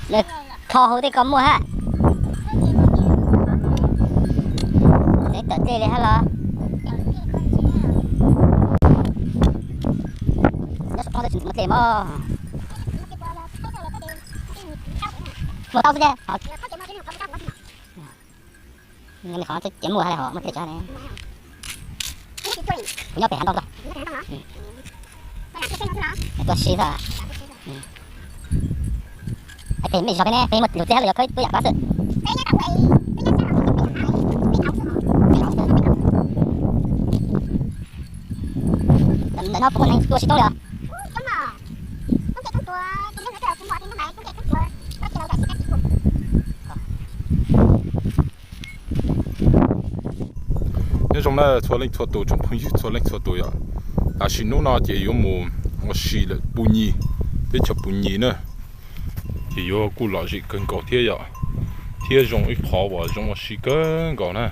Nws tho hauv tej ko muaj hab. Txeev tawm dlej li hab los. Nyob saum roob tsis muaj dlej mog. Muaj taub xwb thiab. Nws qhov tseem muaj hab li hos muaj dlej tsis hab ne. Kuv nyob pem hav ntoo tuaj. Tuaj si xwb. Pem mej zog peb ne, peb muaj lug dlej hab los yog khawb tuaj yam koj xwb. Ntawm no puas muaj neeg tuaj sib roob li os? Nyob zoo na txhua leej txhua tus, tsoom phooj ywg txhua leej txhua tus yom. Tam sim hnub no ces yuav mus ua si lawm Pu Nyig, teb chaws Pu Nyig na. Ces yuav kuj lom zem kawg nkaus thiab yom, thiab zoo ib qhov uas zoo ua si kawg nkaus na.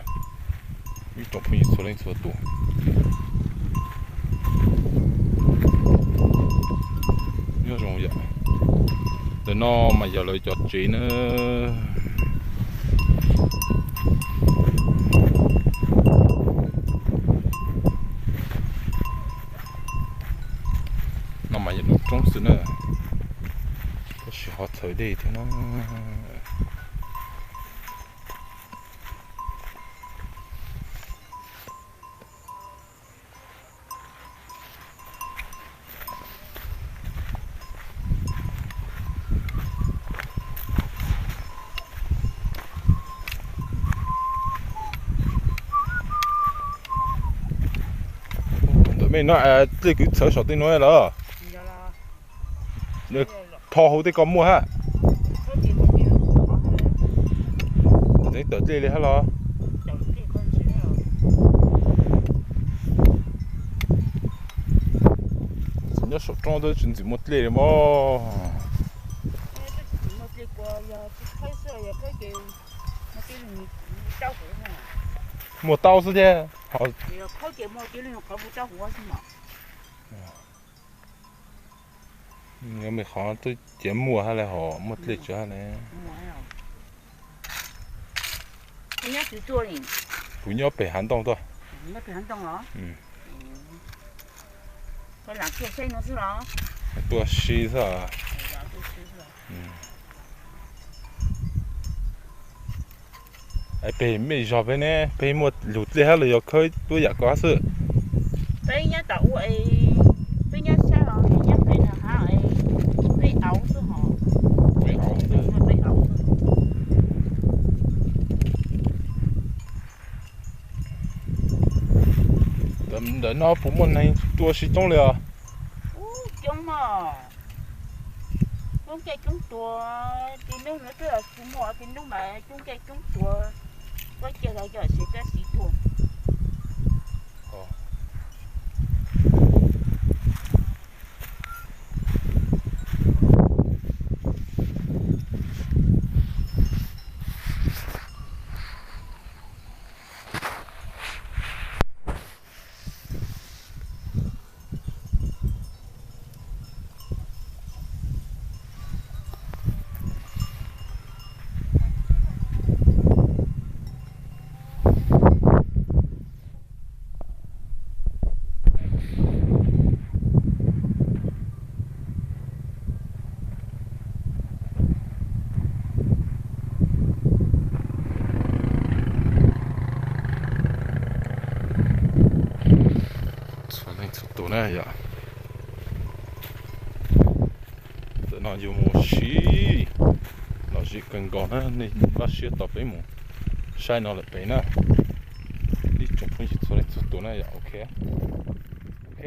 Ib tsoom phooj ywg txhua leej txhua tus, nyob zoo yom. Ntawm no mas yog lawv cov tsev na. No mas yog lub roob xwb na, tab sis ho txhawv dej thiab na. Ntawm mej no dlej kwv txhawv saum tej nuav lawm. Tho hauv tej ko muaj hab. Txeev tawm dlej li hab los? Nyob saum roob twb tsis ntxim muaj dlej li mog. Muaj taub xwb thiab. Mej qhov twb ciav muaj hab li hos muaj dlej tsis hab ne. Kuv nyob pem hav ntoo tuaj. Tuaj si xwb. Pem mej zog peb ne, peb muaj lug dlej hab los yog khawb tuaj yam koj hab xwb. Peb nyob tom ua, peb nyob sab los nyob pem nram hav, peb auv xwb hos. Peb auv xwb. Ntawm no puas muaj neeg tuaj sib coob li os? Coob mog. Coob caij coob tuag, tib nub no twb tsis muaj, tib nub mas coob caij coob tuag. Kuv cia los yog seb koj tsis tuaj. Txhua leej txhua tus na yom. Ntawm no yuav mus si, lom zem kawg nkaus na, nej npaj siab tos peb mus saib no lawm pem na. Ib tsoom phooj ywg txhua leej txhua tus na yom, ok. Ok.